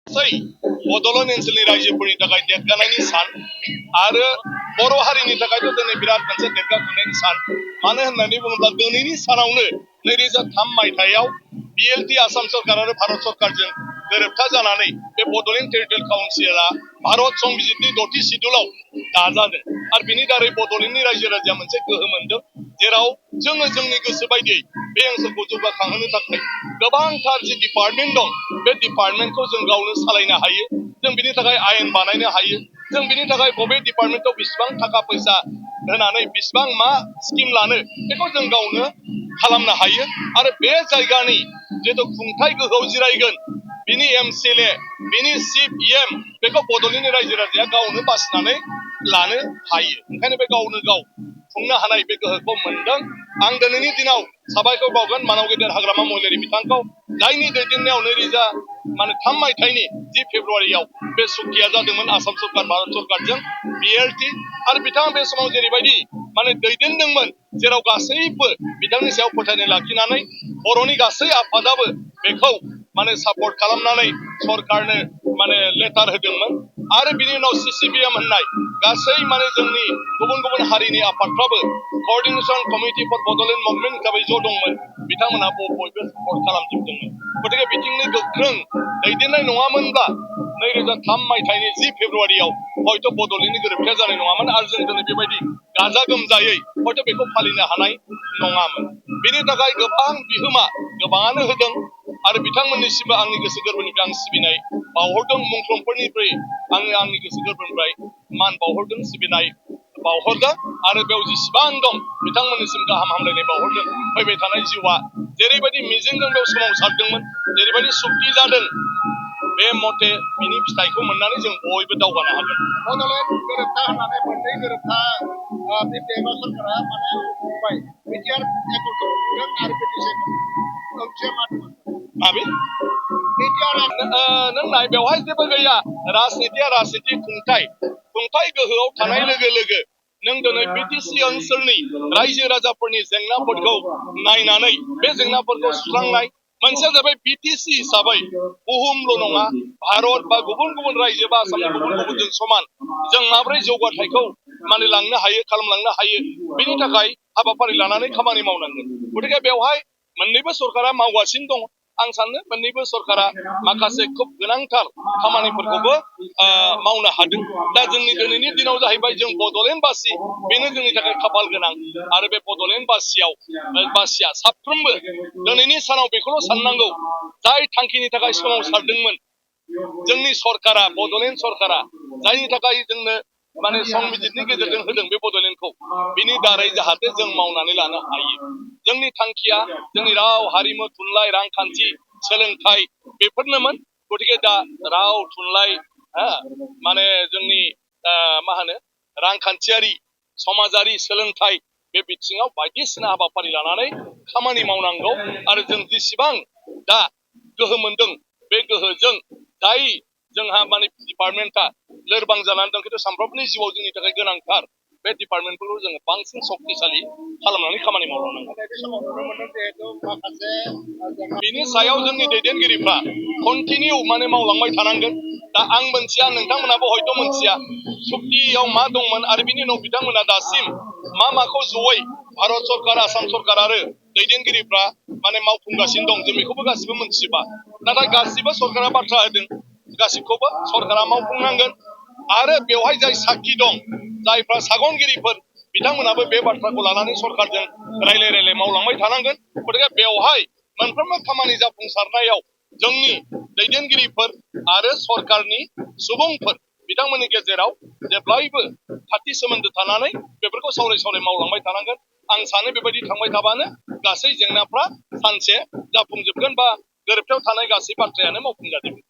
गासै बड'लेण्ड ओनसोलनि रायजोफोरनि थाखाय देरगानायनि सान आरो बर' हारिनि थाखायथ' दिनै बिराद मोनसे देरगाखांनायनि सान मानो होननानै बुङोब्ला दिनैनि सानावनो 2003 मायथाइयाव बिएलटि आसाम सरकार आरो भारत सरकारजों गोरोबथा जानानै बे बड'लेण्ड टेरिटरियेल काउन्सिला भारत संबिजितनि 6थि सिडुलाव दाजादों आरो बिनि दारै बड'लेण्डनि रायजो राजाया मोनसे गोहो मोनदों जेराव जोङो जोंनि गोसो बायदियै बे ओनसोलखौ जौगाखांहोनो थाखाय गोबांथार जि डिपार्टमेन्ट दं बे डिपार्टमेन्टखौ जों गावनो सालायनो हायो जों बिनि थाखाय आयेन बानायनो हायो जों बिनि थाखाय बबे डिपार्टमेन्टआव बेसेबां थाखा फैसा होनानै बेसेबां मा स्किम लानो बेखौ जों गावनो खालामनो हायो आरो बे जायगानि जिहेतु खुंथाय गोहोआव जिरायगोन बिनि एमसिएलए बिनि चिफ इएम बेखौ बड'लेण्डनि रायजो राजाया गावनो बासिनानै लानो हायो ओंखायनो बे गावनो गाव खुंनो हानाय बे गोहोखौ मोनदों आं दिनैनि दिनाव साबायखर बावगोन मानाव गेदेर हाग्रामा महिलारि बिथांखौ जायनि दैदेननायाव 2003 मायथाइनि 10 फेब्रुवारियाव बे सुक्तिया जादोंमोन आसाम सरकार भारत सरकारजों बिएलटि आरो बिथाङा बे समाव जेरैबायदि दैदेनदोंमोन जेराव गासैबो बिथांनि सायाव फोथायनाय लाखिनानै बर'नि गासै आफादाबो बेखौ सापर्ट खालामनानै सरकारनो लेटार होदोंमोन आरो बिनि उनाव सिसिबिएम होननाय गासै जोंनि गुबुन गुबुन हारिनि आफादफ्राबो coordination committee four Bodoland movement हिसाबै ज' दंमोन बिथांमोना बयबो सापर्ट खालामजोबदोंमोन गतिके बिथिंनि गोख्रों दैदेननाय नङामोनब्ला 2003 मायथाइनि 10 फेब्रुवारियाव हयथ' बड'लेण्डनि गोरोबथाया जानाय नङामोन आरो जों दिनै बेबायदि गाजा गोमजायै हयथ' बेखौ फालिनो हानाय नङामोन बेनि थाखाय गोबां बिहोमा गोबाङानो होदों आरो बिथांमोननिसिमबो आंनि गोसो गोरबोनिफ्राय आं सिबिनाय बावहरदों मुंख्लंफोरनिफ्राय आङो आंनि गोसो गोरबोनिफ्राय मान बावहरदों सिबिनाय बावहरदों आरो बेयाव जेसेबां दं बिथांमोननिसिम गाहाम हामलायनाय बावहरदों फैबाय थानाय जिउआ जेरैबायदि मिजिंजों बेयाव सोमावसारदोंमोन जेरैबायदि सुक्ति जादों बे मथे बिनि फिथाइखौ मोननानै जों बयबो दावगानो हागोन बड'लेण्ड गोरोबथा होननानै मोननै गोरोबथा बिटिआर सरकारा बुंबाय बिटिआर एकर्डखौ बुंदों आरो बिटिसि ओंथिया मा दंमोन माबे नों नाय बेवहाय जेबो गैया राजनितिया राजनिति खुंथाय गोहोआव थानाय लोगो लोगो नों दिनै बिटिसि ओनसोलनि रायजो राजाफोरनि जेंनाफोरखौ नायनानै बे जेंनाफोरखौ सुस्रांनाय मोनसेया जाबाय बिटिसि हिसाबै बुहुमल' नङा भारत बा गुबुन गुबुन रायजो बा आसामनि गुबुन गुबुनजों समान जों माबोरै जौगाथायखौ लांनो हायो खालामलांनो हायो बिनि थाखाय हाबाफारि लानानै खामानि मावनांगोन गतिके बेवहाय मोननैबो सरकारा मावगासिनो दङ आं सानो मोननैबो सरकारा माखासे खुब गोनांथार खामानिफोरखौबो मावनो हादों दा जोंनि दिनैनि दिनाव जाहैबाय जों बड'लेण्डबासि बेनो जोंनि थाखाय खाफाल गोनां आरो बे बड'लेण्ड बासिया साफ्रोमबो दिनैनि सानाव बेखौल' साननांगौ जाय थांखिनि थाखाय सोमावसारदोंमोन जोंनि सरकारा बड'लेण्ड सरकारा जायनि थाखाय जोंनो संबिजितनि गेजेरजों होदों बे बड'लेण्डखौ बिनि दारै जाहाथे जों मावनानै लानो हायो जोंनि थांखिया जोंनि राव हारिमु थुनलाइ रांखान्थि सोलोंथाइ बेफोरनोमोन गतिके दा राव थुनलाइ जोंनि रांखान्थियारि समाजारि सोलोंथाइ बे बिथिङाव बायदिसिना हाबाफारि लानानै खामानि मावनांगौ आरो जों जेसेबां दा गोहो मोनदों बे गोहोजों जाय जोंहा डिपार्टमेन्टआ लोरबां जानानै दं खिन्थु सानफ्रोमबोनि जिउआव जोंनि थाखाय गोनांथार बे डिपार्टमेन्टफोरखौ जोङो बांसिन शक्तिशालि खालामनानै खामानि मावलांनांगौ बिनि सायाव जोंनि दैदेनगिरिफ्रा कन्टिनिउ मावलांबाय थानांगोन दा आं मोनथिया नोंथांमोनाबो हयथ' मोनथिया सुक्तियाव मा दंमोन आरो बिनि उनाव बिथांमोना दासिम माखौ जयै भारत सरकार आसाम सरकार आरो दैदेनगिरिफ्रा मावफुंगासिनो दं जों बेखौबो गासिबो मोनथिजोबा नाथाय गासिबो सरकारा बाथ्रा होदों गासिबखौबो सरकारा मावफुंनांगोन आरो बेवहाय जाय साखि दं जायफ्रा सागनगिरिफोर बिथांमोनाबो बे बाथ्राखौ लानानै सरकारजों रायलाय मावलांबाय थानांगोन गतिके बेवहाय मोनफ्रोमबो खामानि जाफुंसारनायाव जोंनि दैदेनगिरिफोर आरो सरकारनि सुबुंफोर बिथांमोननि गेजेराव जेब्लायबो खाथि सोमोन्दो थानानै बेफोरखौ सावराय मावलांबाय थानांगोन आं सानो बेबायदि थांबाय थाबानो गासै जेंनाफ्रा सानसे जाफुंजोबगोन बा गोरोबथायाव थानाय गासै बाथ्रायानो मावफुंजाजोबगोन